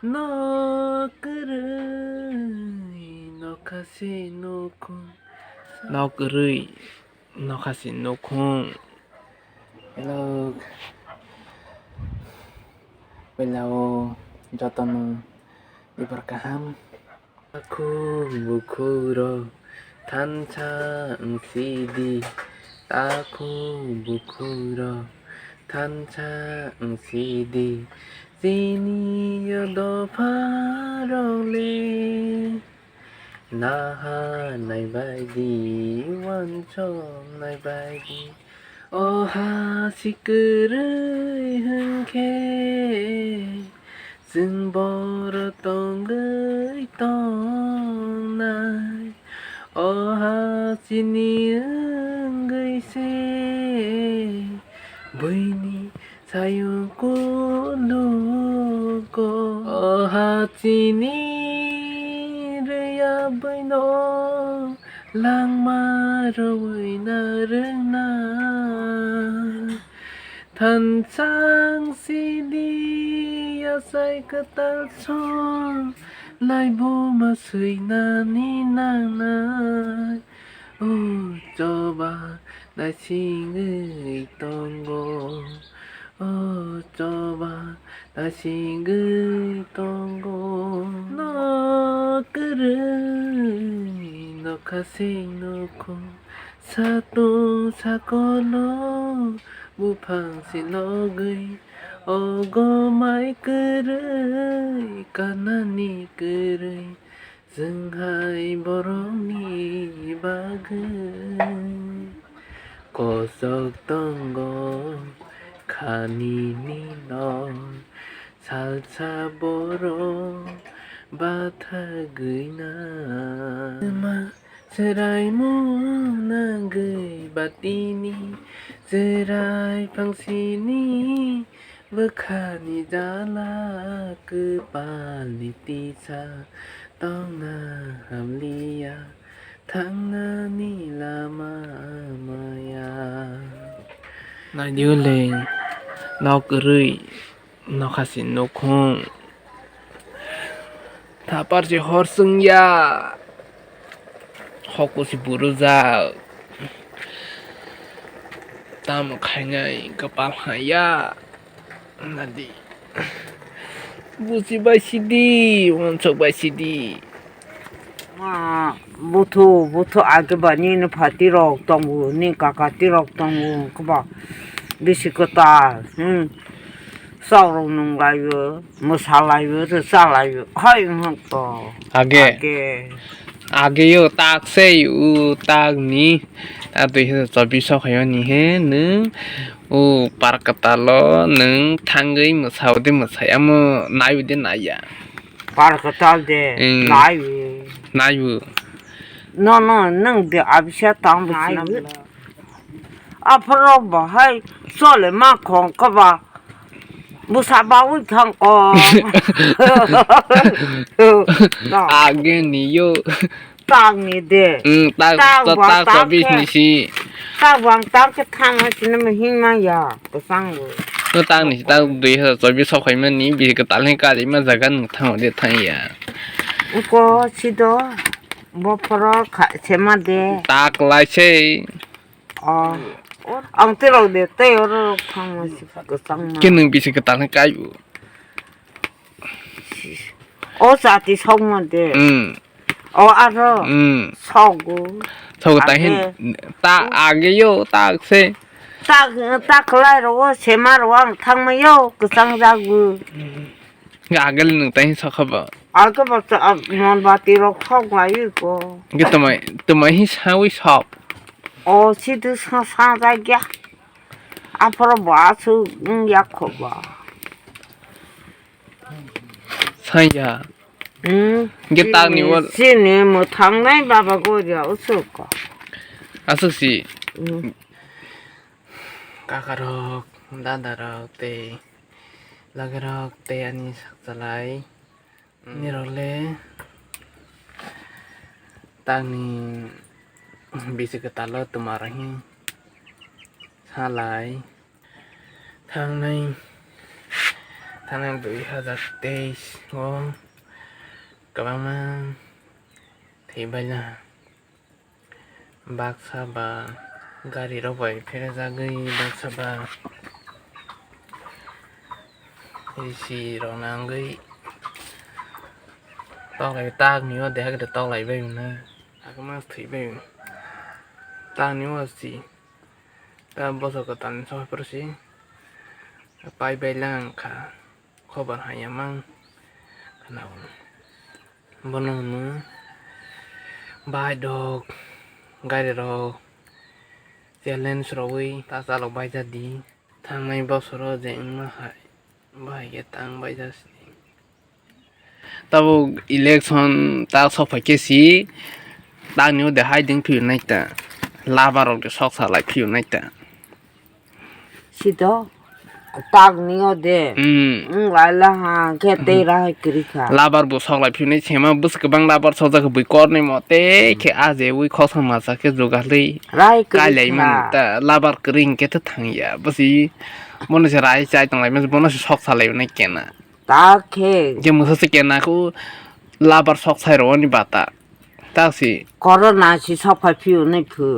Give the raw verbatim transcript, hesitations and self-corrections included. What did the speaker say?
Nok kwrwi nokha se nukhung. Nok kwrwi nokha se nukhung. Hello. Puila o jotono ibar kaham. Takhuk bukhuk rok thansa wngsidi, takhuk bukhuk rok thansa wngsidi, chini o dopha rok le naha naibaidi, wansok naibaidi. O ha si kwrwi hwnkhe, chwng borok tongwi tongnai. O ha chini wngwi se, buini sayung kulugo. O ha chini rwya buino langma rwui na rwngnai. Thansa wngsidi, yachai kwtal song, laibuma swinani nangnai. O choba naisingwi tongo, o choba naisingwi tongo. Nok kwrwi nokha se nukhung, satung sakono buphang se nogwi, ogo mai kwrwi kanani kwrwi. Chwng hai borokni bagwi kosok tongo khanini nok, salsa borok bathagwi na. Chwraimung nangwi batini chwrai phangsini bwkhani jala kwpalni tisa tongna hamliya, thangnani lama maya. Naidi uleng, nok kwrwi, nokha se nukhung. Thapar se hor chwngya, hoku se burujak. Tamo khainai kwpal haya. Nadi. Busi bai sidi, wansok bai sidi. Ah, buthu, buthu age ba nini phati rok tongo, ni kaka ti rok tongo, kaba bisi kwtal, hmm. Sok rok nung laio, mwsa laio, rwsa laio, hai wng to. Age. Age. Age yo tak se u tak ni, ta dui hazar chobbish o khayo ni he nwng o park kwtal o nwng thangwi mwsa o de mwsai amo nai o de nai ya. Park kwtal de, hmm. Nai o. Nai o. No, no, nwng de abisa tang bisi. Aphoro bo hai chole ma khong kaba. Busa bawi thang ko. Age ni yo. Tak ni de. Mm, tak, tak, tak, tak, tak, bis ni si. Tak bang tak ke thang ha sini mehing ma ya. Pesang bu. No tak ni si, tak dui hazar chobbish sok khai mani, bis ke tal ni kali ma jaga nung thang de thang ya. Ko si do. Bo phoro kha, sema de. Tak lai se. Oh. Ang tei rok de, tei oro rok thangma si kwchangma. Khe nwng bisi kwtal khe kai bo. O chati sokma de. Hmm. O aro. Hmm. Sogo. Sogo ta hin. Age. Ta age yo, ta se. Ta, ta khlai ro, sema ro ang thangma yo, kwchang jago. Hwnkhe agel nwng tei sakha ba. Agel ba ta, ah, mon bati rok thok lai ko. Hwnkhe twmai, twmai hi sawi sok. O sidu sa, sa jagya. Aphoro bo aswk wngya kho ba. Sanya. Hmm. Hwnkhe tak ni wal. Sini mwthang nai baba goria usuk ko. Aswk si. Hmm. Kakarok, dadarok tei lagarok tei ani sakchalai. Mm. Nirok le tangni bisi kwtal o twmarok hi salai thangnai, Thangna dui hazar teis o kwbangma thwi baila. Baksa ba gari rok bai pherajagwi, baksa ba risi rok nangwi toklai, tak ni o deha khe toklai bai hwnwi, agama thwi bai hwnwi. Tak ni o si ta bosor kwtal ni sokphai phuru si pai bai lang kha. Khobor hamya mang khna o. Bono hwnwi bike rok, gari rok challenge rwui ta chalok baija di. Thangnai bosoro je wngma hai bahai khe tang baija si. Tabuk election ta sok phai khe si, tak ni o de hai ding phiyok nai ta, labar rok de sok sa lai phiyok nai ta. Sito tak ni o de. Hmm. Wng lai la ha khe tei rai kwrwi kha. Labar bo sok lai phiyok nai sema bwswk kwbang labar sok jak bui kor ni mo tei khe a je ui khosong masa khe jugalwi. Rai kwrwi kha. Kai lai man ta labar kwrwi hwnkhe tha thang ya bwsi. Bono se rai chai tong lai masa bono se sok sa lai nai kena. Ta khe. Je mwsa se kena khu labar sok sai rw ani bata. Ta si. Corona si sok phai phiyok nai phu.